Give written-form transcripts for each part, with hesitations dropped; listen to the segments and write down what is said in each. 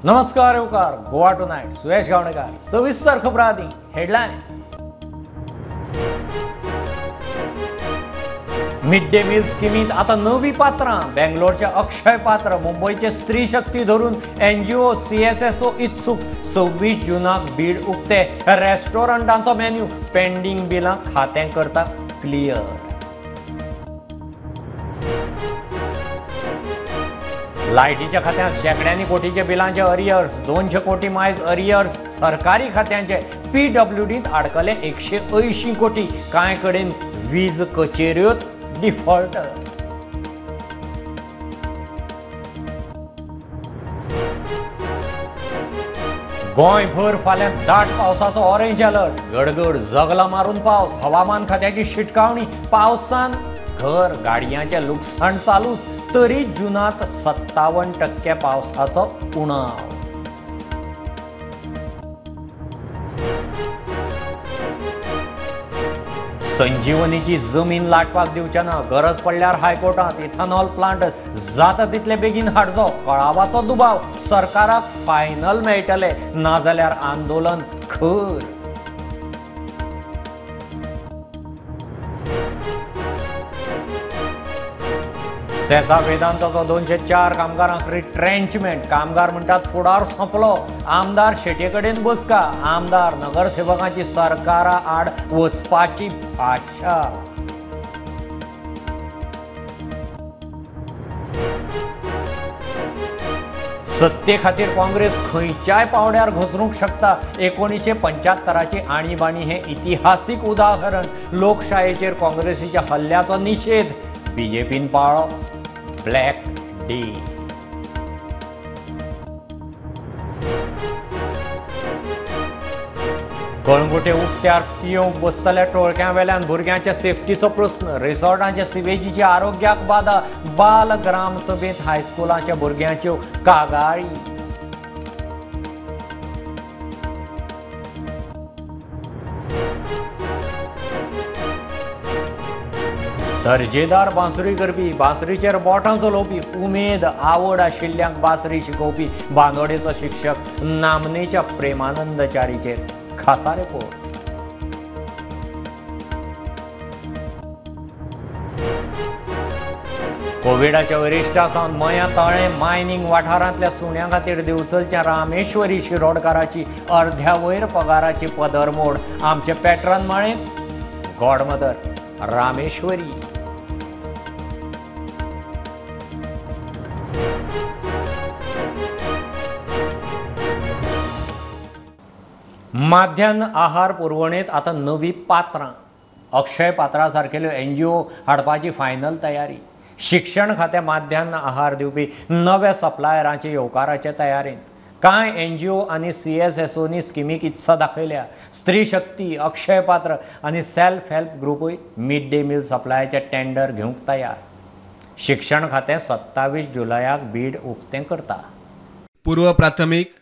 नमस्कार येवकार गोवा टुनायट सुयश गावणेकर सविस्तर खबरां आदी हेडलायन्स। मिड डे मील स्किमींत आतां नवी पात्रां, बेंगलोरचे अक्षय पात्र, मुंबयचे स्त्री शक्ती धरून एनजीओ सीएसएसओ इत्सूक। 26 जूनाक बीड उक्ते, रेस्टॉरंटांचो मेन्यू, पेंडींग बिलां खातें करता क्लियर। लायटीच्या खात्यांत शेंकड्यांनी कोटीचे बिलांचे अरियर्स, 200 कोटी मायज अरियर्स सरकारी खात्यांचे। पीडब्ल्यूडींत आडकले 180 कोटी, कांय कडेन वीज कचेऱ्योच डिफॉल्टर। गोंयभर फाल्यां दाट पावसाचो ऑरेंज अलर्ट, गडगड जगला मारून पावस, हवामान खात्याची शिटकावणी। पावसान घर गाडयांचें लुकसाण चालूच, तरी जूनात 57% पावसाचो उणाव। संजीवनीची जमीन लाटपाक दिवचे ना, गरज पडल्यार हायकोर्टांत। इथेनॉल प्लांट जाता तितले बेगीन हाडचो, कळावाचो दुबाव, सरकाराक फायनल मेळटले, नाजाल्यार आंदोलन खर। सेसा वेदांताचो 204 कामगारांक रिट्रेंचमेंट, कामगार म्हणटात फुडार सोंपलो। आमदार शेटये कडेन बसका, आमदार नगरसेवकांची सरकारा आड वचपाची भाशा। सत्ते खातीर काँग्रेस खंयच्याय पावड्यार घसरूंक शकता। 1975ची आणीबाणी हें इतिहासीक उदाहरण। लोकशायेचेर काँग्रेसीच्या हल्ल्याचो निशेध, बीजेपीन पाळ्ळो ब्लॅक डे। कळंगुटे उक्त्यार पियोवंक बसतल्या टोळक्यां वेल्यान भुरग्यांच्या सेफ्टीचो प्रस्न, रिसॉर्टांच्या सिवेजीची आरोग्याक बादा, बाल ग्राम सभेंत हायस्कुलाच्या भुरग्यांच्यो कागाळी। दर्जेदार बांसुरी करपी, बांसुरीचेर बोटां चलोवपी, उमेद आवड आशिल्ल्यांक बांसुरी शिकोवपी बांदोडेचो शिक्षक नामनेच्या प्रेमानंदचारीचेर खासा रिपोर्ट। कोविडाच्या वरिश्ठा सावन मयां तळें मायनींग वाठारांतल्या सुण्यां खातीर दिवचलच्या रामेश्वरी शिरोडकाराची अर्ध्या वयर पगाराची पदरमोड। आमचे पॅट्रन माळेंत गॉडमदर रामेश्वरी। माध्यान्ह आहार पुरवणेंत आतां नवी पात्रां, अक्षय पात्रा सारकेल्यो एनजीओ हाडपाची फायनल तयारी। शिक्षण खातें माध्यान्ह आहार दिवपी नव्या सप्लायरांचे येवकाराचे तयारेंत। कांय एनजीओ आनी सीएसएसओनी स्किमीक इत्सा दाखयल्या। स्त्री शक्ती, अक्षय पात्र आनी सेल्फ हेल्प ग्रुपूय मिड डे मील सप्लायाचे टेंडर घेवंक तयार। शिक्षण खातें 27 जुलयाक बीड उक्तें करता। पूर्व प्राथमीक,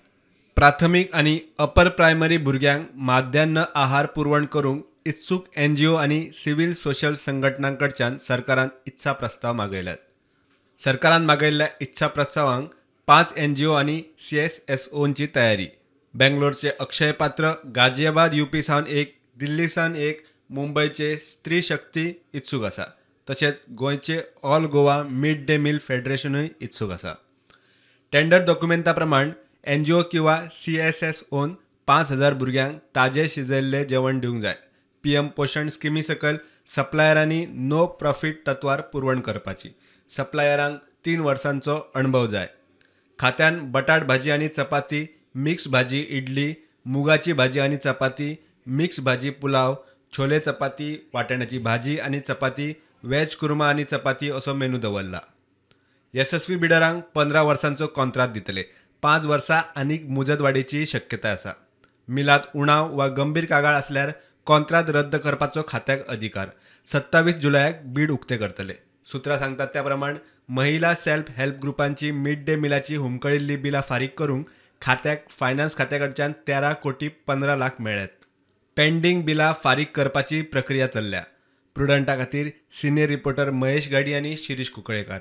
प्राथमीक आनी अपर प्रायमरी भुरग्यांक माध्यान्ह आहार पुरवण करूंक इत्सूक एनजीओ आनी सिव्हील सोशल संघटनां कडच्यान सरकारान इत्सा प्रस्ताव मागयल्यात। सरकारान मागयल्ल्या इत्सा प्रस्तावांक 5 एनजीओ आनी सीएसएसओंची तयारी। बेंगलोरचे अक्षय पात्र, गाजियाबाद यूपी सावन 1, दिल्ली सावन 1, मुंबयचे स्त्री शक्ती इत्सूक आसा। तशेंच गोंयचे all Goa mid day meal फेडरेशनूय इत्सूक आसा। टेंडर डॉक्युमेंटा प्रमाण एनजीओ किंवा सीएसएसओन 5000 भुरग्यांक ताजें शिजयल्लें जेवण दिवंक जाय। पीएम पोशण स्किमी सकयल सप्लायरांनी नो प्रॉफीट तत्वार पुरवण करपाची। सप्लायरांक 3 वर्सांचो अणभव जाय। खात्यान बटाट भाजी आनी चपाती, मिक्स भाजी इडली, मुगाची भाजी आनी चपाती, मिक्स भाजी पुलाव, छोले चपाती, वाटाण्याची भाजी आनी चपाती, वेज कुर्मा आनी चपाती असो मेनू दवरला। येसस्वी बिडरांक 15 वर्सांचो कॉन्त्रात दितले। 5 वर्सां आनीक मुजतवाडीची शक्यताय आसा। मिलांत उणाव वा गंभीर कागाळ आसल्यार कॉन्त्रात रद्द करपाचो खात्याक अधिकार। 27 जुलयाक बीड उक्ते करतले। सुत्रां सांगतात त्या प्रमाण महिला सेल्फ हेल्प ग्रुपांची मिड डे मिलाची हुमकळिल्ली बिलां फारीक करूंक खात्याक फायनान्स खात्या कडच्यान 13 कोटी 15 लाख मेळ्ळ्यात। पेंडींग बिलां फारीक करपाची प्रक्रिया चल्ल्या। प्रुडंटा खातीर सिनियर रिपोर्टर महेश गाडी आनी शिरीष कुंकळेकार।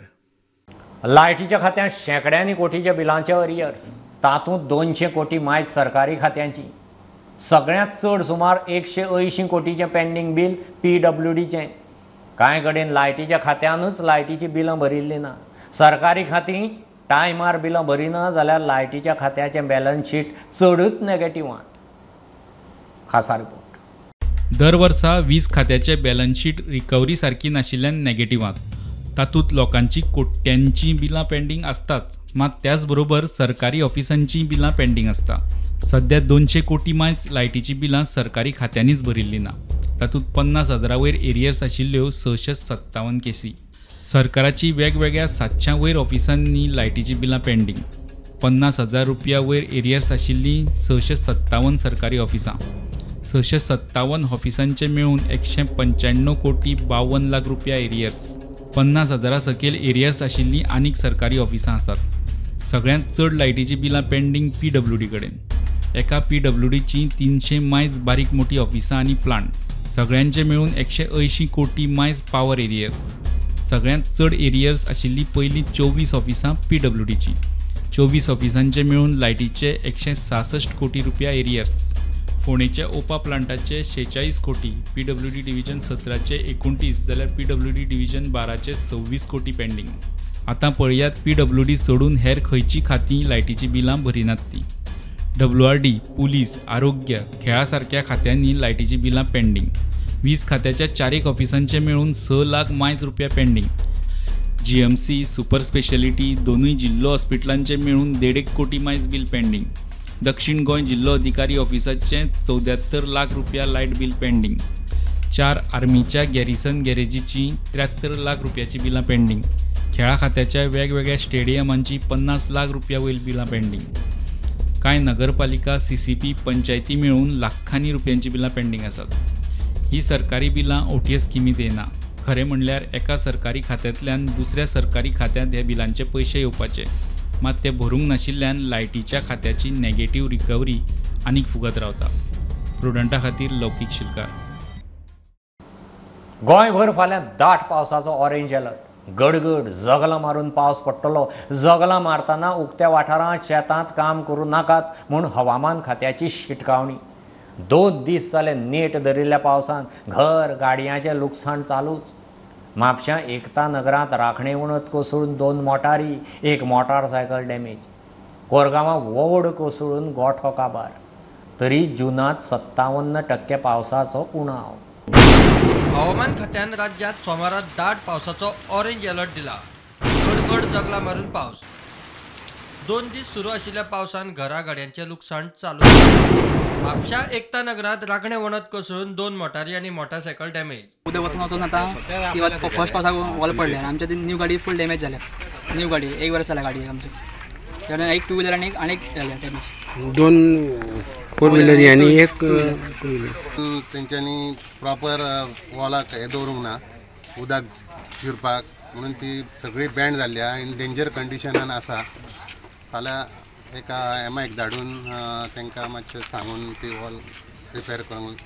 लायटीच्या खात्यांत शेंकड्यांनी कोटीच्या बिलांचे अरियर्स। तातूंत 200 कोटी मायज सरकारी खात्यांची. सगळ्यांत चड सुमार 180 कोटीचें पेंडींग बील PWDचें. कांय कडेन लायटीच्या खात्यानूच लायटीचीं बिलां भरिल्लीं ना. सरकारी खातीं टायमार बिलां भरिना जाल्यार लायटीच्या खात्याचें बॅलन्स शीट चडूच नेगेटिव्हांत. खासा रिपोर्ट. दर वर्सा वीज खात्याचे बॅलन्स शीट रिकव्हरी सारकी नाशिल्ल्यान नेगेटिव्हांत. तातूंत लोकांची कोट्यांची बिलां पेंडींग आसताच, मात त्याच बरोबर सरकारी ऑफिसांची बिलां पेंडींग आसता. सध्या 200 कोटी मायज लायटीचीं बिलां सरकारी खात्यांनीच भरिल्लीं ना. तातूंत 50,000 वयर एरियर्स आशिल्ल्यो 657 केसी. सरकाराची वेगवेगळ्या 700 वयर ऑफिसांनी लायटीचीं बिलां पेंडींग. 50,000 रुपया वयर एरियर्स आशिल्लीं 657 सरकारी ऑफिसां. 657 ऑफिसांचे मेळून 195 कोटी 52 लाख रुपया एरियर्स. 50,000 सकयल एरियर्स आशिल्लीं आनीक सरकारी ऑफिसां आसात. सगळ्यांत चड लायटीचीं बिलां पेंडींग PWD कडेन. एका PWDची 300 मायज बारीक मोठी ऑफिसां आनी प्लांट. सगळ्यांचे मेळून 180 कोटी मायज पावर एरियर्स. सगळ्यांत चड एरियर्स आशिल्लीं पयलीं 24 ऑफिसां PWDची. 24 ऑफिसांचे मेळून लायटीचे 166 कोटी रुपया एरियर्स. फोंडेच्या ओपा प्लांटाचे 46 कोटी, PWD division 17चे 29 जाल्यार PWD division 12चे 26 कोटी पेंडींग. आतां पळयात PWD सोडून हेर खंयची खातीं लायटीचीं बिलां भरिनात ती. WRD, police, आरोग्य, खेळा सारक्या खात्यांनी लायटीचीं बिलां पेंडींग. वीज खात्याच्या 4 ऑफिसांचे मेळून 6 लाख मायज रुपया पेंडींग. GMC, super speciality दोनूय जिल्लो हॉस्पिटलांचे मेळून 1.5 कोटी मायज बील पेंडींग. दक्षिण गोंय जिल्लो अधिकारी ऑफिसाचें 74 लाख रुपया लायट बील पेंडींग. 4 आर्मीच्या गॅरिसन गॅरेजीची 73 लाख रुपयाची बिलां पेंडींग. खेळा खात्याच्या वेगवेगळ्या स्टेडियमांची 50 लाख रुपया वयर बिलां पेंडींग. कांय नगरपालिका, CCP, पंचायती मेळून लाखांनी रुपयांची बिलां पेंडींग आसात. ही सरकारी बिलां OTS स्किमींत येना. खरें म्हणल्यार एका सरकारी खात्यांतल्यान दुसऱ्या सरकारी खात्यांत हे बिलांचे पयशे येवपाचे, मात ते भरूंक नाशिल्ल्यान लायटीच्या खात्याची नेगेटिव्ह रिकव्हरी आनीक फुगत रावता. प्रुडंटा खातीर लौकीक शिलकार. गोंयभर फाल्यां दाट पावसाचो ऑरेंज अलर्ट. गडगड जगलां मारून पावस पडटलो. जगलां मारतना उक्त्या वाठारांत शेतांत काम करूं नाकात म्हूण हवामान खात्याची शिटकावणी. 2 दीस जाले नेट धरिल्ल्या पावसान घर गाडयांचें लुकसाण चालूच. म्हापशां एकता नगरांत राखणे वणत कोसळून 2 मोटारी, 1 मोटारसायकल डॅमेज. कोरगांवां वड कोसळून गोठो काबार. तरी जुनांत 57% पावसाचो उणाव. हवामान खात्यान राज्यात सोमारा दाट पावसाचो ऑरेंज अलर्ट दिला. गडगड जगला मारून पावस. 2 दीस सुरू आशिल्ल्या पावसान घरा गाडयांचें लुकसाण चालू. म्हापशा एकता नगरांत राखणे वणत कोसळून 2 मोटारी आनी मोटारसायकल डॅमेज. उद्या वचून वचून आतां फर्स्ट पावसाक वॉल पडले आनी आमच्या ती न्यू गाडी फूल डॅमेज जाल्या. न्यू गाडी 1 वर्स जाल्या गाडी आमची. कारण 1 टू व्हिलर आनी एक जाल्या डॅमेज. 2 फोर व्हिलरी आनी 1 टू व्हिलर. तेंच्यांनी प्रॉपर वॉलाक हें दवरूंक ना उदक जिरपाक, म्हणून ती सगळी बँड जाल्ली आनी डेंजर कंडिशनान आसा. फाल्यां एका एमआयक धाडून तांकां मातशें सांगून ती वॉल रिपेर करूंक.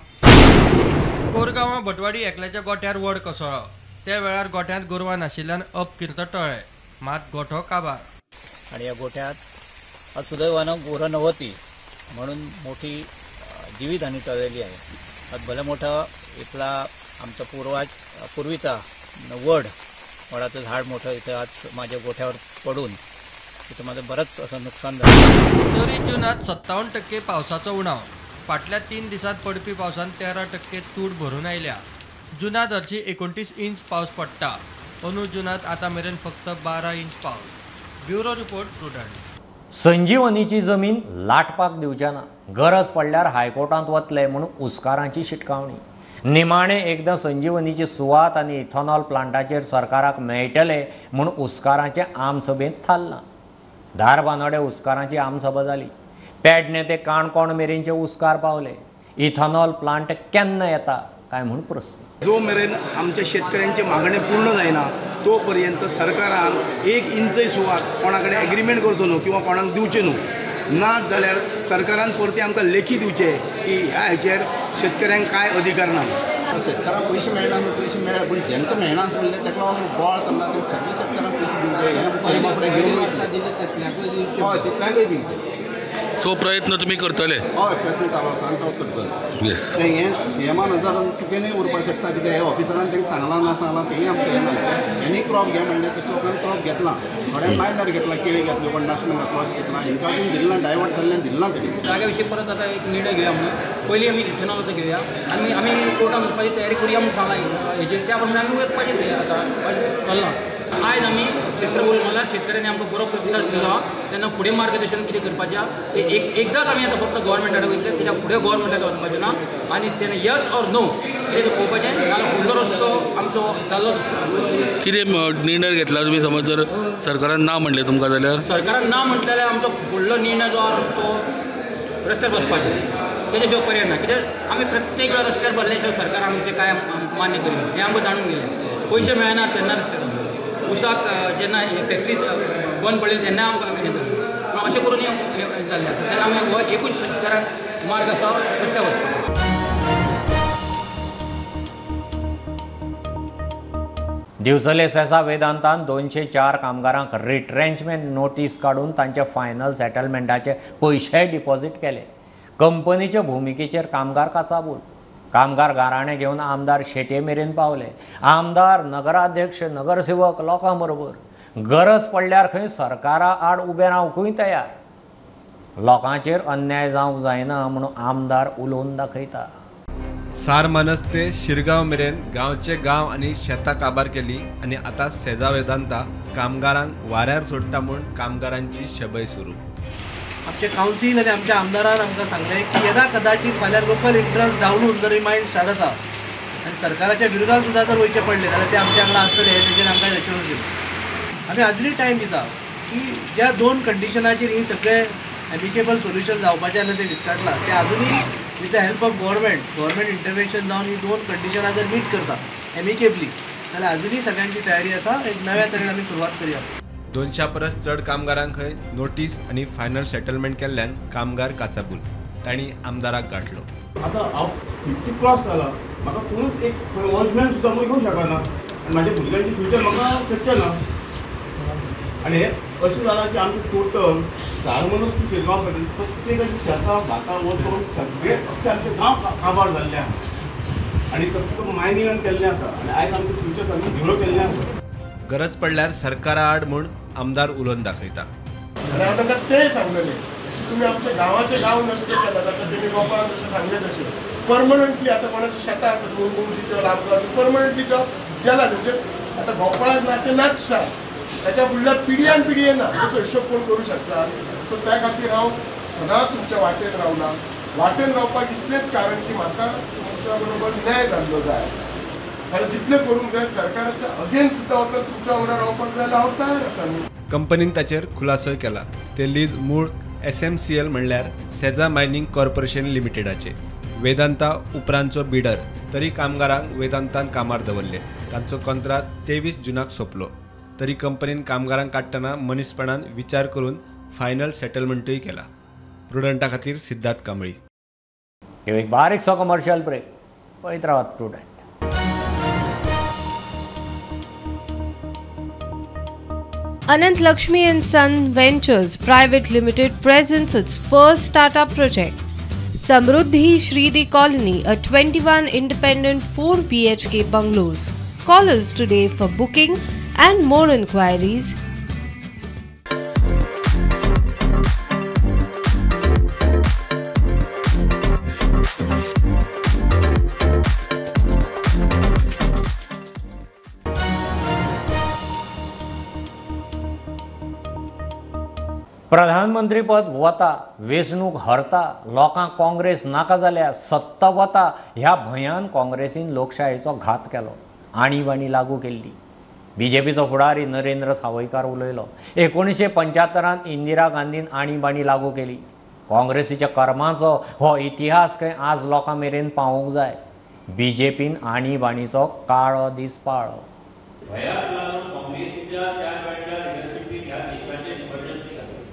कोरगांवां भटवाडी एकल्याच्या गोठ्यार वड कोसळ्ळो. त्या वेळार गोठ्यांत गोरवां नाशिल्ल्यान अपकीर्त टळ्ळे, मात गोठो काबार. आणि या गोठ्यात सुदैवानं गोरं नव्हती म्हणून मोठी जीवितहानी टळलेली आहे. आज भलं मोठं इथला आमचा पूर्वीचा वडाचं झाड मोठं इथं आज माझ्या गोठ्यावर पडून इथं माझं बरंच असं नुकसान झालं. तरी जुनात 57% पावसाचो उणाव. फाटल्या 3 दिसांत पडपी पावसान 13% तूट भरून आयल्या. जुनात हरशी 29 इंच पावस पडटा. अंदू जुनात आतां मेरेन फक्त 12 इंच पावस. Bureau report, Prudent. संजीवनीची जमीन लाटपाक दिवचे ना, गरज पडल्यार हायकोर्टांत वतले म्हणून उस्कारांची शिटकावणी. निमाणे एकदां संजीवनीची सुवात आनी इथेनॉल प्लांटाचेर सरकाराक मेळटले म्हूण उस्कारांचे आमसभेंत थारलां. धारबांदोडे उस्कारांची आमसभा जाली. पेडणे ते काणकोण मेरेनचे उस्कार पावले. इथेनॉल प्लांट केन्ना येता काय म्हूण प्रस्न. जो मेरेन आमच्या शेतकऱ्यांची मागणी पूर्ण जायना तोपर्यंत सरकारान 1 इंचय सुवात कोणा कडेन एग्रीमेंट करचो न्हू किंवा कोणाक दिवचें न्हू. ना जाल्यार सरकारान परती आमकां लेखी दिवचें की ह्या हेचेर शेतकऱ्यांक कांय अधिकार ना. शेतकऱ्यांक पयशे मेळना, पयशे मेळ्ळे पूण जेंकां मेळना म्हणलें ताका लागून गोळ करना, सगळे शेतकऱ्यांक पयशे दिवचे हें फुडें घेवन वयतले. हय, तितल्यांकूय दिवचे. सो प्रयत्न तुमी करतले? हय, प्रयत्न चालू आसा आनी तो करतले. येस, हें हेमा नजरान कितेंय उरपाक शकता, कित्याक हे ऑफिसरान तांकां सांगलां ना सांगलां तेंय आमकां हें ना. हेणी क्रॉप घे म्हणलें तशें लोकांनी क्रॉप घेतलां, थोड्यांनी मायनर घेतला, केळी घेतली, कोण नाशणा घातलो अशें घेतलां, हेंकां अजून दिलें ना, डायवर्ट जाल्ल्यान दिलें ना तेणी. जाग्या विशीं परत आतां एक निर्णय घेवया म्हणून पयलीं आमी इथेनॉलाचो घेवया आनी आमी कोर्टान वचपाची तयारी करुया म्हणून सांगलां हेजेर, त्या प्रमाणे आमी वचपाचें आतां चल्लां. आयज आमी ट्रॅक्टर उलयला, शेतकऱ्यांनी आमकां बरो प्रतिसाद दिलो आहा, तेन्ना फुडें मार्गदर्शन कितें करपाचें आहा तें एकदांच आमी आतां फक्त गव्हर्मेंटा कडेन वयतले, तेच्या फुडें गव्हर्मेंटा कडेन वचपाचें ना आनी तेन्ना यस ऑर नो कितें तें पळोवपाचें, नाजाल्यार फुडलो रस्तो आमचो जाल्लोच आसता. कितें निर्णय घेतला तुमी? समज जर सरकारान ना म्हणलें तुमकां जाल्यार? सरकारान ना म्हटलें जाल्यार आमचो फुडलो निर्णय जो आहा तो रस्त्यार बसपाचो, तेच्या शिवाय पर्याय ना. कित्याक आमी प्रत्येक वेळार रस्त्यार बसले शिवाय सरकार आमचें कांय मान्य करिना हें आमकां जाणून गेलें. पयशे मेळना तेन्ना रस्त्यार बसले, उसाक जेन्ना फॅक्टरी बंद पडली तेन्ना आमकां हें जालें, पूण अशें करून हें जाल्लें आसा. तेन्ना आमी हो एकूच शेतकारांक मार्ग आसा रस्त्यार वचपाचो. दिवचले सेसा वेदांतान 204 कामगारांक रिट्रेंचमेंट नोटीस काडून तांचे फायनल सेटलमेंटाचे पयशे डिपॉझिट केले. कंपनीचे भुमिकेचेर कामगार काचाबूल. कामगार गाराणे घेवन आमदार शेटये मेरेन पावले. आमदार, नगराध्यक्ष, नगरसेवक लोकां बरोबर गरज पडल्यार खंय सरकारा आड उबे रावंकूय तयार. लोकांचेर अन्याय जावंक जायना म्हणून आमदार उलोवन दाखयता. सारमानस ते शिरगांव मेरेन गांवचे गांव आनी शेतां काबार केली आनी आतां सेजा वेदांता कामगारांक वाऱ्यार सोडटा म्हूण कामगारांची शबय सुरू. आमचे कावन्सील आनी आमच्या आमदारान आमकां सांगलें की येदा कदाचीत फाल्यां लोकल इंट्रस्ट जावन जर मायन स्टार्ट जाता आनी सरकाराच्या विरोधात सुद्दां जर वयचें पडलें जाल्यार ते आमच्या वांगडा आसतले हें तेजेर आमकां एश्योरन्स दिलें. आमी आजुनूय टायम दिता की ज्या दोन कंडिशनाचेर ही सगळे एमिकेबल सोल्युशन जावपाचें जाल्यार तें विस्काटलां, तें आजुनूय with the help of government intervention जावन ही दोन कंडिशनां जर मीट करता एमिकेबली जाल्यार आजुनूय सगळ्यांची तयारी आसा, एक नव्या तरेन आमी सुरवात करया. 200 परस चड कामगारांक खंय नोटीस आनी फायनल सेटलमेंट केल्ल्यान कामगार काचाबूल. तांणी आमदाराक गांठलो. आतां हांव 50 क्रॉस जाला, म्हाका कोणूच एक वॉचमॅन सुद्दां म्हूण घेवंक शकना आनी म्हाज्या भुरग्यांची फ्युचर म्हाका शक्य ना. आनी हें अशें जालां की आमचें टोटल सारमनस टू शिरगांव पर्यंत प्रत्येकाची शेतां भातां वचून सगळे अख्खे आमचे गांव काबार जाल्ले आहा आनी सगळें मायनिंगान केल्लें आसा आनी आयज आमचें फ्युचर सामकें झिरो केल्लें आसा. गरज पडल्यार सरकारा आड म्हूण आमदार उलोवन दाखयता. आनी हांव तांकां तेंय सांगलेलें की तुमी आमच्या गांवाचे गांव नश्ट केल्यात. आतां तेणी गोपाळान जशें सांगलें तशें परमनंटली आतां कोणाची शेतां आसात मुंगशी किंवा रामगांव परमनंटली जॉब गेला, म्हणजे आतां गोपाळाक ना तें नाच आहा, ताच्या फुडल्या पिढयान पिढये ना, ताचो हिशोब कोण करूं शकता. सो त्या खातीर हांव सदां तुमच्या वाटेन रावला. वाटेन रावपाक इतलेंच कारण की म्हाका तुमच्या बरोबर न्याय जाल्लो जाय आसा, कारण जितलें करूंक जाय सरकाराच्या अगेन्स्ट सुद्दां वचून तुमच्या वांगडा रावपाक जाय जाल्यार हांव तयार आसा. कंपनीन ताचेर खुलासोय केला. ते लीज मूळ SMCL म्हणल्यार सेजा मायनिंग कॉर्पोरेशन लिमिटेडाचे. वेदांता उपरांतचो बिडर तरी कामगारांक वेदांतान कामार दवरले. तांचो कंत्राट 23 जुनाक सोंपलो तरी कंपनीन कामगारांक काडटना मनीसपणान विचार करून फायनल सेटलमेंटूय केला. प्रुडंटा खातीर सिद्धार्थ कांबळी. एक बारीकसो कमर्शियल ब्रेक. पळयत रावात Prudent. Anant Lakshmi and Son Ventures Private Limited presents its first startup project, Samruddhi Shridi Colony, a 21 independent 4 BHK bungalows. Call us today for booking and more inquiries. प्रधानमंत्रीपद वता, वेंचणूक हरता, लोकांक काँग्रेस नाका जाल्या, सत्ता वता ह्या भंयान काँग्रेसीन लोकशायेचो घात केलो, आणीबाणी लागू केल्ली. बीजेपीचो फुडारी नरेंद्र सावयकार उलयलो. 1975 इंदिरा गांधीन आणीबाणी लागू केली. काँग्रेसीच्या कर्माचो हो इतिहास खंय आज लोकां मेरेन पावोवंक जाय. बीजेपीन आणीबाणीचो काळो दीस पाळ्ळो. भंयाक लागून काँग्रेसीच्या त्या वेळच्या लिडरशिपीन ह्या देशाचेर इमर्जन्सी घातली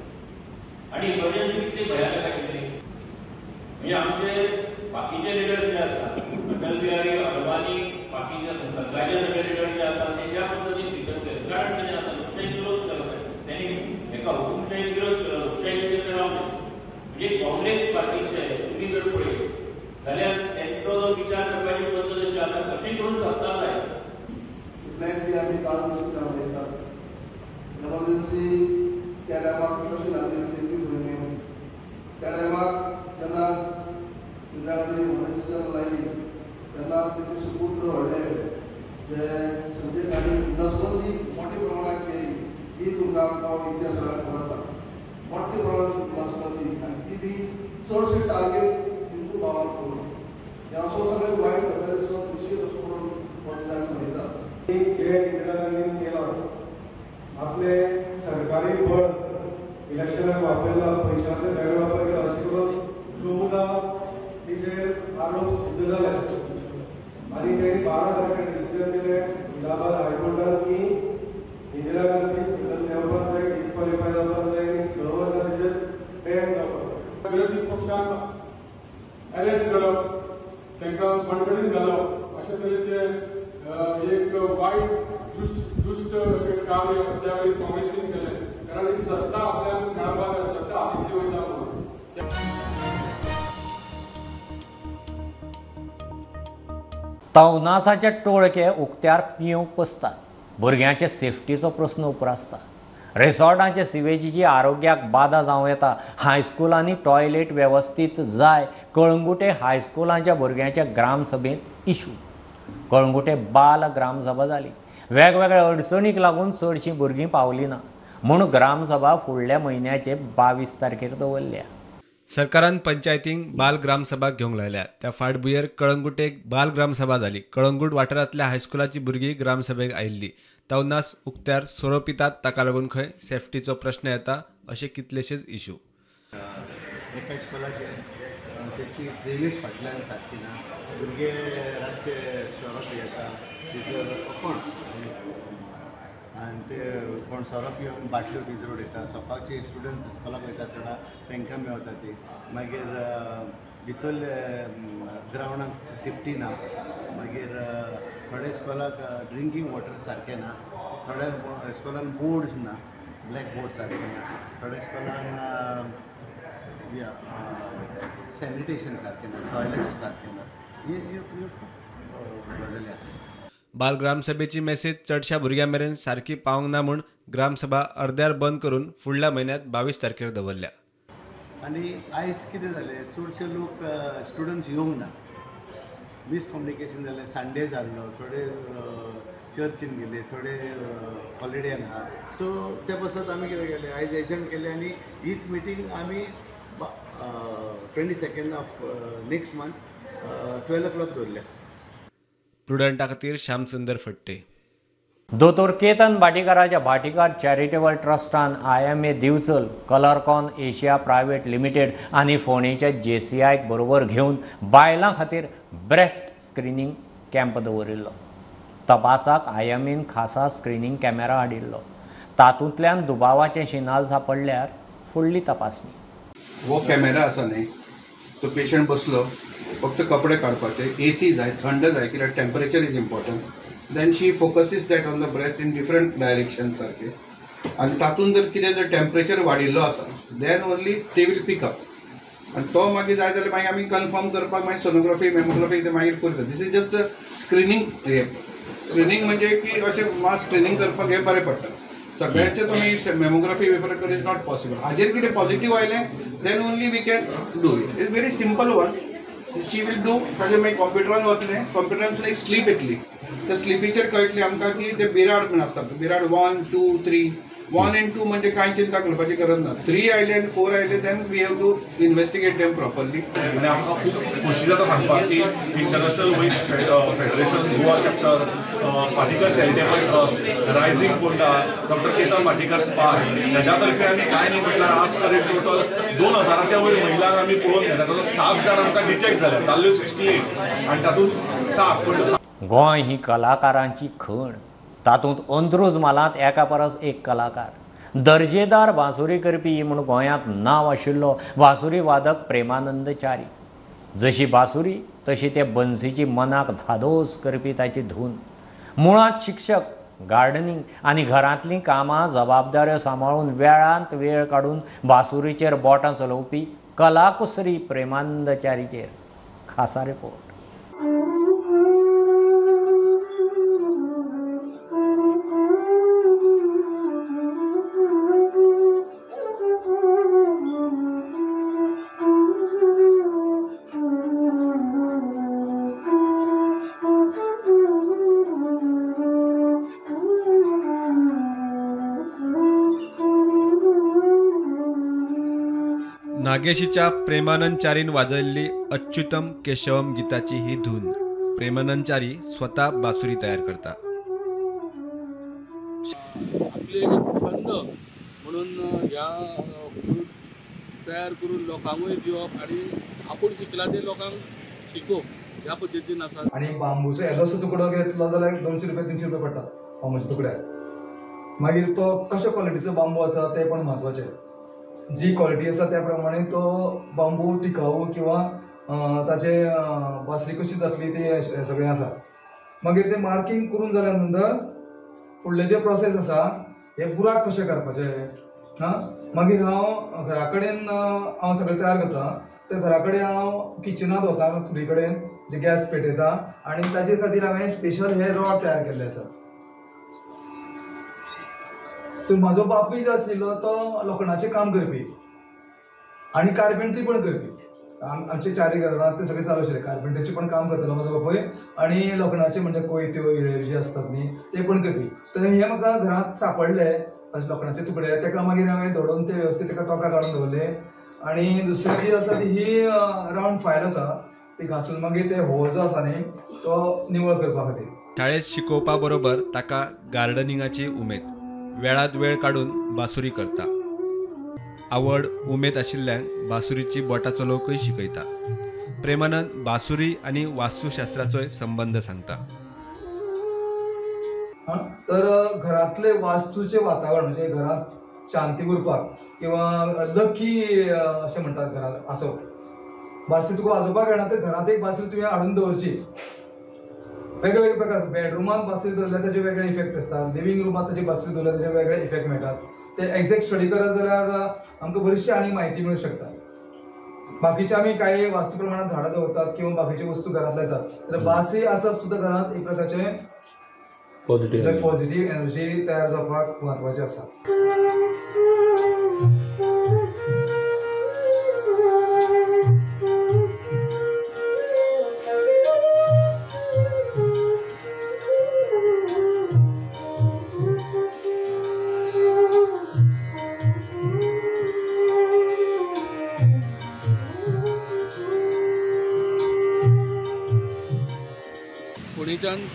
आनी इमर्जन्सी कितली भयानक आशिल्ली म्हणजे आमचे बाकीचे लिडर्स जे आसा, अटल बिहारी अडवाणी, बाकीचे संघाचे सगळे लिडर्स जे आसा ते ज्या पद्दतीन भितर केले, कारण कितें आसा, लोकशाही विरोध केलो त्यांनी, एका हुकुमशाही विरोध केलो, लोकशाही खातीर ते रावले. म्हणजे कशेंय करून सत्ता जाय. प्लॅन बी आमी काडून सुद्दां उलयतात. एमर्जन्सी त्या टायमाक कशी लागली 23 म्हयने त्या टायमाक जेन्ना इंदिरा गांधी एमर्जन्सी जेन्ना लायली तेन्ना तेचे सुपूत्र व्हडले जे संजय गांधी नसबंदी मोठ्या प्रमाणात केली ही तुमकां इतिहास खबर आसा. मोठ्या प्रमाणात नसबंदी आनी ती बी चडशे टार्गेट हिंदू भावांक करून हे असो सगळे वायट गजालीचो निशेध असो म्हणून हो आमी मनयतात. जे इंदिरा गांधीन केला आपले सरकारी बळ इलेक्शनाक वापरला, पयशांचो गैरवापर केला, अशें करून 14 तिचेर आरोप सिद्ध जाले आनी तांणी 12 तारखेर डिसिजन दिलें इलाहाबाद हायकोर्टान की इंदिरा गांधी सदन देंवपाक जाय, डिस्क्वॉलिफाय जावपाक जाय आनी 6 वर्सां तिचेर बॅन जावपाक जाय. विरोधी पक्षांक अरेस्ट करप, तांकां बंदखणीत घालप अशे तरेचे एक वायट दुश्ट अशें कार्य त्यावेळी काँग्रेसीन केलें, कारण ही सत्ता आपल्याक मेळपाक जाय, सत्ता हातींतली वयता म्हणून. तवनासाचे टोळके उक्त्यार पिवंक पसतात. भुरग्यांचे सेफ्टीचो प्रस्न उप्रासता. रिसॉर्टांचे सिवेजीची आरोग्याक बादा जावं येता. हायस्कुलांनी टॉयलेट वेवस्थीत जाय. कळंगुटे हायस्कुलांच्या भुरग्यांच्या ग्रामसभेंत इशू. कळंगुटे बाल ग्रामसभा जाली. वेगवेगळ्या अडचणीक लागून चडशीं भुरगीं पावली ना म्हूण ग्रामसभा फुडल्या म्हयन्याचे 22 तारखेर दवरल्या. सरकारान पंचायतींक बाल ग्रामसभा घेवंक लायल्या. त्या फाटभुंयेर कळंगुटेक बाल ग्रामसभा जाली. कळंगूट वाठारांतल्या हायस्कुलाची भुरगीं ग्रामसभेक आयिल्ली. तवनास उक्त्यार सोरो पितात, ताका लागून खंय सेफ्टीचो प्रश्न येता अशे कितलेशेच इशू. एका इस्कॉलाचे तेची ड्रेनेज फाटल्यान सारकी ना, भुरगे रातचे सोरो पियेता, भितर कोण आनी ते कोण सोरो पिवन बाटल्यो भितर उडयता. सकाळचे स्टुडंट्स इस्कॉलाक वयता चोडा तांकां मेवता ती. मागीर भितरले ग्रावंडाक सेफ्टी ना. मागीर थोड्या इस्कॉलाक ड्रिंकींग वॉटर सारकें ना, थोड्या इस्कॉलान बोर्ड्स ना, ब्लॅक बोर्ड सारकें ना, थोड्या इस्कॉलान सॅनिटेशन सारकें ना, टॉयलेट्स सारकें ना. ह्यो खूब गजाली आसा. बाल ग्रामसभेची मेसेज चडशा भुरग्यां मेरेन सारकी पावंक ना म्हूण ग्रामसभा अर्द्यार बंद करून फुडल्या म्हयन्यांत 22 तारखेर दवरल्या. आनी आयज कितें जालें, चडशे लोक स्टुडंट्स येवंक ना, मिसकम्युनिकेशन जालें. संडे जाल्लो, थोडे चर्चीन गेले, थोडे हॉलिडेन आहा. सो ते पासत आमी कितें केलें, आयज एजंट केलें आनी हीच मिटींग आमी 22nd of next month 12 o'clock दवरल्या. प्रुडंटा खातीर श्यामसुंदर फट्टे. दोतोर केतन भाटीकाराच्या भाटीकार चॅरिटेबल ट्रस्टान IMA Divchal, Colorcon Asia private limited आनी फोंडेच्या JCI बरोबर घेवन बायलां खातीर ब्रेस्ट स्क्रिनींग कॅम्प दवरिल्लो. तपासाक IMAन खासा स्क्रिनींग कॅमेरा हाडिल्लो. तातूंतल्यान दुबावाचें शिनाल सापडल्यार फुडली तपासणी. हो कॅमेरा आसा न्ही, तो पेशंट बसलो, फक्त कपडे काडपाचे, एसी जाय, थंड जाय, कित्याक temperature is important. Then she focuses that on the breast in different direction सारके, आनी तातूंत जर कितें जर टेम्परेचर वाडिल्लो आसा then only they will pick up. आनी तो मागीर जाय जाल्यार मागीर आमी कन्फर्म करपाक मागीर सोनोग्राफी मेमोग्राफी ते मागीर करता. This is just screening. हे स्क्रिनींग म्हणजे की अशें मास स्क्रिनींग करपाक हें बरें पडटा. सगळ्यांचे तुमी मेमोग्राफी पेपर कर is not possible. हाजेर कितें पॉझिटीव आयलें then only we can do it. It's very simple one. She will do. ताजेर मागीर कॉम्प्युटरान वतलें, कॉम्प्युटरान एक स्लीप येतली, त्या स्लिपीचेर कळटलें आमकां की ते बिराड म्हण आसता, बिराड 1 2 3. 1 and 2 म्हणजे कांय चिंता करपाची गरज ना. 3 आयले आनी 4 आयले then we have to investigate them properly. आनी आमकां खूब खोशी जाता सांगपाक की international women's federation Goa chapter, Bhatikar charitable trust, rising Ponda, doctor Ketan Bhatikar spa हेज्या तर्फे आमी कांय न्ही म्हटल्यार आज तरेन टोटल 2000च्या वयर महिलांक आमी पळोवन घेतला. तातूंत 7 जाण आमकां डिटेक्ट जाल्या, जाल्ल्यो 68 आनी तातूंत 7. गोंय ही कलाकारांची खण. तातूंत अंत्रुज म्हालांत एका परस एक कलाकार. दर्जेदार बांसुरी करपी म्हूण गोंयांत नांव आशिल्लो बांसुरी वादक प्रेमानंद च्यारी. जशी बांसुरी तशी ते बन्सीची मनाक धादोस करपी ताची धून. मुळांत शिक्षक, गार्डनिंग आनी घरांतलीं कामां जबाबदाऱ्यो सांबाळून वेळांत वेळ काडून बांसुरीचेर बोटां चलोवपी कलाकुसरी प्रेमानंद च्यारीचेर खासा रिपोर्ट. नागेशीच्या प्रेमानंद चारीन वाजयल्ली अच्युतम केशवम गीताची ही धून. प्रेमानंद चारी स्वतः बासुरी तयार करता. आपले एक छंद म्हणून ह्या फ्लूट तयार करून लोकांकूय दिवप आनी आपूण शिकला ते लोकांक शिकोवप ह्या पद्दतीन आसा. आनी बांबूचो येदोसो तुकडो घेतलो जाल्यार 200 रुपया 300 रुपया पडटा बांबूच्या तुकड्याक. मागीर तो कशा क्वॉलिटीचो बांबू आसा ते पण म्हत्वाचें. जी क्वॉलिटी आसा त्या प्रमाणे तो बांबू टिकाऊ किंवा ताचे बासरी कशी जातली ते सगळें आसा. मागीर ते मार्किंग करून जाल्या नंतर फुडले जे प्रोसेस आसा हे बुराक कशे काडपाचे. हां, मागीर हांव घरा कडेन हांव सगळें तयार करता. तर घरा कडेन हांव किचनांत वता, चुली कडेन जे गॅस पेटयता आनी ताजे खातीर हांवें स्पेशल हे रॉड तयार केल्ले आसा. सो म्हाजो बापूय जो आशिल्लो तो लोखणाचें काम करपी आनी कार्पेंट्री पण करपी. आमचे चारी घरांत ते सगळें चालू आशिल्लें. कार्पेंट्रीचें पण काम करतालो म्हाजो बापूय आनी लोखणाचें म्हणजे कोयत्यो इळे जे आसतात न्ही ते पण करपी. तर हे म्हाका घरांत सांपडले अशे लोखणाचे तुकडे. तेका मागीर हांवें धडोवन ते वेवस्थीत तेका टोकां काडून दवरले. आनी दुसरी जी आसा ती ही रावंड फायल आसा, ती घासून मागीर ते होल जो आसा न्ही तो निवळ करपा खातीर. शाळेत शिकोवपा बरोबर ताका गार्डनिंगाची उमेद. वेळात वेळ काडून बासुरी करता. आवड उमेद आशिल्ल्यान बासुरीची बोटां चलोवंकय शिकयता. प्रेमानंद बासुरी आनी वास्तुशास्त्राचोय संबंद सांगता. तर घरांतले वास्तूचे वातावरण म्हणजे घरांत शांती उरपाक किंवा लकी अशें म्हणटात घरांत आसप. बासरी तुका वाजोवपाक येना तर घरांत एक बासरी तुवें हाडून दवरची. वेगळे वेगळे प्रकार आसतात. बेडरुमांत बासरी दवरल्यार ताचे वेगळे इफेक्ट आसतात, लिव्हिंग रुमांत ताची बासरी दवरल्यार ताचे वेगळे इफेक्ट मेळटात. ते एक्झॅक्ट स्टडी करत जाल्यार आमकां बरीचशी आनी म्हायती मेळूंक शकता. बाकीचे आमी कांय वास्तू प्रमाणात झाडां दवरतात किंवा बाकीचे वस्तू घरांत लायतात. तर बासरी आसप सुद्दां घरांत एक प्रकारचें पॉझिटिव्ह एनर्जी तयार जावपाक म्हत्वाचें आसा.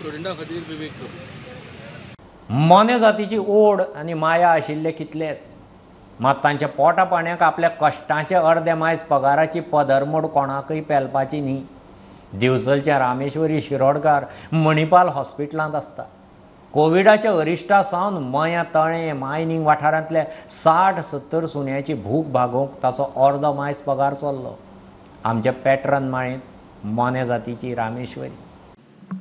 प्रुडंटा खातीर विवेक प्रभू. मोने जातीची ओड आनी माया आशिल्ले कितलेच, मात तांच्या पोटा पाण्याक आपल्या कश्टांचे अर्दे मायज पगाराची पदरमोड कोणाकय पेलपाची न्ही. दिवचलच्या रामेश्वरी शिरोडकार मणिपाल हॉस्पिटलांत आसता. कोविडाच्या अरिश्टा सावन मयां तळें मायनींग वाठारांतल्या 60-70 सुण्याची भूक भागोवंक ताचो अर्दो मायज पगार चल्लो. आमच्या पॅट्रन माळेंत मोने जातीची रामेश्वरी.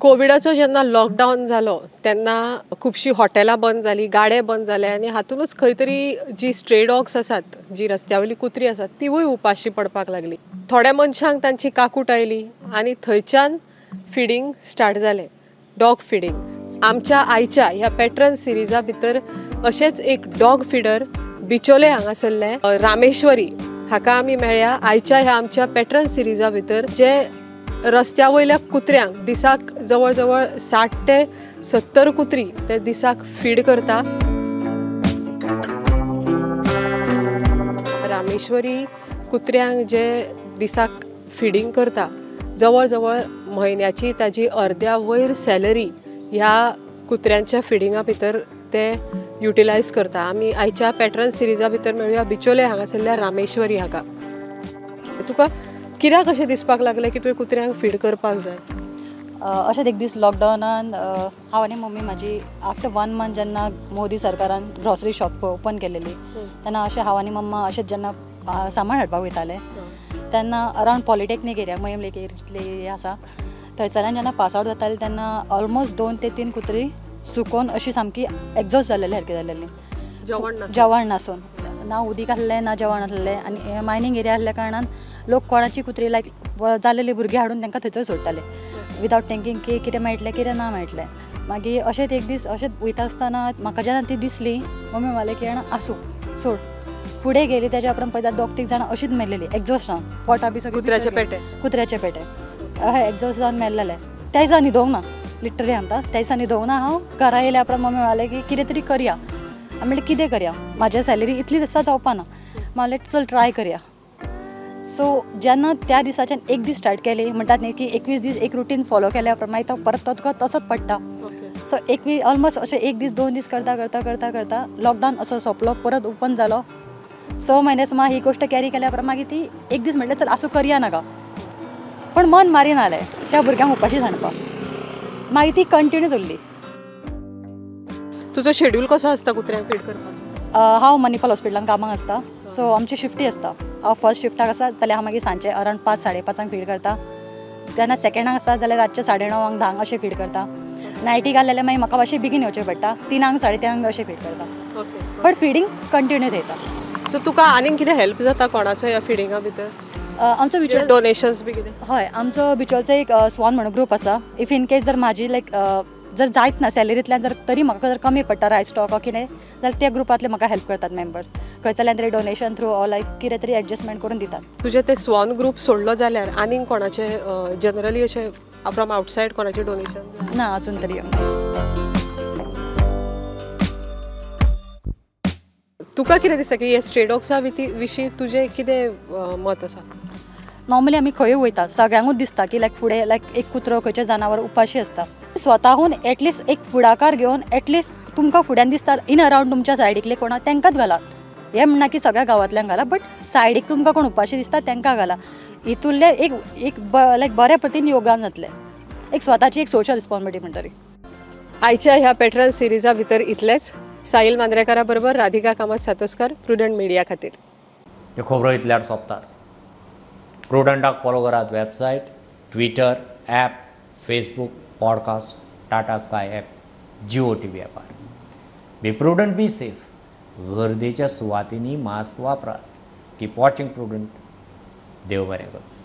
कोविडाचो जेन्ना लॉकडावन जालो तेन्ना खुबशीं हॉटेलां बंद जालीं, गाडे बंद जाले आनी हातूनच खंय तरी जी स्ट्रे डॉग्स आसात, जी रस्त्या वयली कुत्री आसात तिवूय उपाशी पडपाक लागली. थोड्या मनशांक तांची काकूट आयली आनी थंयच्यान फिडींग स्टार्ट जालें, डॉग फिडींग. आमच्या आयच्या ह्या पॅट्रन सिरिजा भितर अशेंच एक डॉग फिडर बिचोले हांगासरले रामेश्वरी हाका आमी मेळ्या. आयच्या ह्या आमच्या पॅट्रन सिरिजा भितर जे रस्त्या वयल्या कुत्र्यांक दिसाक जवळ जवळ 60 ते 70 कुत्री ते दिसाक फीड करता. रामेश्वरी कुत्र्यांक जे दिसाक फिडींग करता जवळ जवळ म्हयन्याची ताजी अर्द्या वयर सॅलरी ह्या कुत्र्यांच्या फिडिंगा भितर ते युटिलायज करता. आमी आयच्या पॅट्रन सिरिजा भितर मेळुया बिचोले हांगासरल्या रामेश्वरी हाका. तुका कित्याक अशें दिसपाक लागलें की तुवें कुत्र्यांक फीड करपाक जाय? अशेंच एक दीस लॉकडावनान हांव आनी मम्मी म्हाजी आफ्टर 1 मंथ जेन्ना मोदी सरकारान ग्रॉसरी शॉप ओपन केलेली तेन्ना अशें हांव आनी मम्मा अशेंच जेन्ना सामान हाडपाक वयताले तेन्ना अरावंड पॉलिटेक्नीक एरिया, मयम लेक जितले एरिया आसा थंयसरल्यान जेन्ना पास आवट जाताले तेन्ना ऑलमोस्ट 2 ते 3 कुत्री सुकोवन अशी सामकी एग्जॉस्ट जाल्लेली सारकी जाल्लेली, जेवण नासून, ना उदीक आसलें ना जेवण आसलें. आनी मायनींग एरिया आसल्या कारणान लोक कोणाची कुत्री लायक जाल्लेली भुरगीं हाडून तांकां थंयसर सोडटाले विदावट थिंकींग की कितें मेळटलें कितें ना मेळटलें. मागीर अशेंच एक दीस अशेंच वयता आसतना म्हाका जेन्ना ती दिसली मम्मी म्हणलें की जाणा आसूं सोड. फुडें गेली तेज्या उपरांत पळयता 2-3 जाणां अशीच मेल्लेली एग्जॉस्ट जावन, पोटा बी सगळीं कुत्र्याचे पेटे हय एग्जॉस्ट जावन मेल्लेले. त्या दिसा न्हिदोंक ना, लिटरली सांगता त्या दिसा न्हिदोंक ना. हांव घरा येयल्या उपरांत मम्मी म्हणलें की कितें तरी करया. म्हणलें कितें करया, म्हाजी सॅलरी इतली दिसा जावपा ना. म्हणलें चल ट्राय करया. सो जेन्ना त्या दिसाच्यान एक दीस स्टार्ट केली म्हणटात न्ही की 21 दीस एक रुटीन फॉलो केल्या प्रमाणे तो परत तो तुका तसोच पडटा. सो 21 ऑलमोस्ट अशें एक दीस 2 दीस करता करता करता करता लॉकडावन असो सोंपलो, परत ओपन जालो. 6 म्हयने सुमार ही गोश्ट कॅरी केल्या उपरांत मागीर ती एक दीस म्हटलें चल आसूं करया नाका, पण मन मारीन आलें त्या भुरग्यांक उपाशी सांडपाक. मागीर ती कंटिन्यू उरली. तुजो शेड्यूल कसो आसता कुत्र्यांक फीड करपाचो? हांव मणिपाल हॉस्पिटलान कामाक आसता. सो आमची शिफ्टी आसता. हांव फर्स्ट शिफ्टाक आसा जाल्यार हांव मागीर सांजचे अरावंड 5 साडे 5 फीड करता. जेन्ना सेकेंडाक आसा जाल्यार रातचे 9:30 10 अशें फीड करता. नायटीक आसलें जाल्यार मागीर म्हाका मातशें बेगीन येवचें पडटा, 3 साडे 3 अशें फीड करता. बट फिडींग कंटिन्यू थेयता. सो तुका आनीक कितें हेल्प जाता कोणाचो ह्या फिडिंगा भितर? आमचो बिचोल डोनेशन्स बी कितें? हय, आमचो बिचोलचो एक स्वान म्हणून ग्रूप आसा. If in case जर म्हाजी लायक जर जायत ना सॅलरींतल्यान जर तरी म्हाका जर कमी पडटा रायस स्टॉक वा कितें जाल्यार त्या ग्रुपांतले म्हाका हेल्प करतात मेंबर्स. खंयच्यान तरी डोनेशन थ्रू ऑर लायक कितें तरी एडजस्टमेंट करून दितात. तुजें ते स्वान ग्रूप सोडलो जाल्यार आनीक कोणाचे जनरली अशें फ्रॉम आवटसायड कोणाचें डोनेशन ना अजून तरी? तुका कितें दिसता की हे स्ट्रे डॉग्सा विशीं तुजें कितें मत आसा? नॉर्मली आमी खंय वयता सगळ्यांकूच दिसता की लायक फुडें लायक एक कुत्रो खंयचें जनावर उपाशी आसता. स्वताहून एटलिस्ट एक फुडाकार घेवन एटलिस्ट तुमकां फुड्यान दिसता इन अरावंड तुमच्या सायडीकले कोणा तांकांच घालात. हें म्हणना की सगळ्या गांवांतल्यांक घाला, बट सायडीक तुमकां कोण उपाशी दिसता तांकां घाला. हितूंतलें एक एक लायक बऱ्या पतीन योगदान जातलें, एक स्वताची एक सोशल रिस्पॉन्सिबिलिटी म्हणटरी. आयच्या ह्या पेट्रन सिरिजा भितर इतलेंच. साहिल मांद्रेकारा बरोबर राधिका कामत सातोस्कर, प्रुडंट मिडिया खातीर. ह्यो खबरो इतल्यार सोंपतात. प्रुडंटाक फॉलो करात website, Twitter, app, Facebook, podcast, Tata Sky app, Jio TV ॲपार. Be prudent, be safe. गर्देच्या सुवातींनी मास्क वापरात. Keep watching Prudent. देव बरें करूं.